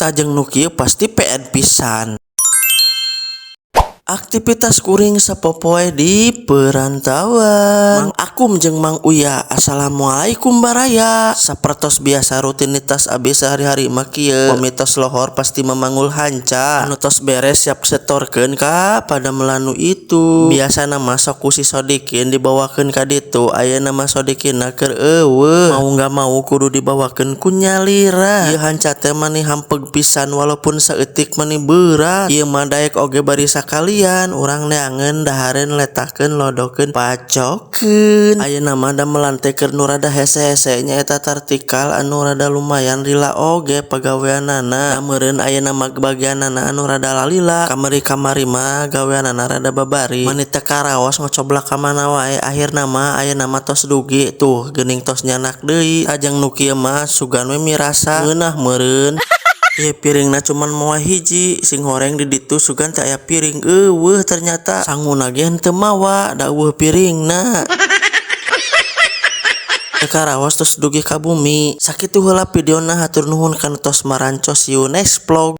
Tah, jeung nu kieu pasti PN pisan. Aktivitas kuring sapopoe di perantauan. Mang Akum jeung Mang Uya. Assalamualaikum, baraya. Sapertos biasa, rutinitas abi sehari-hari mah kieu. Pami tos lohor pasti memanggul hanca. Anu tos beres siap setorkeun ka padamelan nu itu. Biasana mah sok ku si Sodikin dibawakeun ka ditu. Ayeuna mah Sodikinna keur euweuh. Mau nggak mau kudu dibawakeun ku nyalira. Ieu hanca teh mani hampeg pisan, walaupun saeutik mani berat. Ieu mah daek oge bari sakalian urang neangeun dahareun, letakeun, lodokeun, pacokeun. Ayeuna mah damelan teh keur nu rada hese-hese, nyaeta tartikal anu rada lumayan lila oge pagaweanana. Meureun ayeuna mah bagianana anu rada lalila. Kamari-kamari mah gaweanana rada babari. Mani teu karaos, ngocoblak ka mana wae. Akhirna mah ayeuna mah tos dugi tuh geuning, tos nyanak deui. Tajang nu kieu mah sugan we mirasa ngeunah meureun. Ieu piringna cuman moal hiji, sing horeng di ditu, sugan teh aya piring, euweuh ternyata. Sanguna ge henteu mawa, da euweuh piringna. Teu karaos tos dugi ka bumi. Sakitu heula videona, hatur nuhun kana tos marancos. See you next vlog.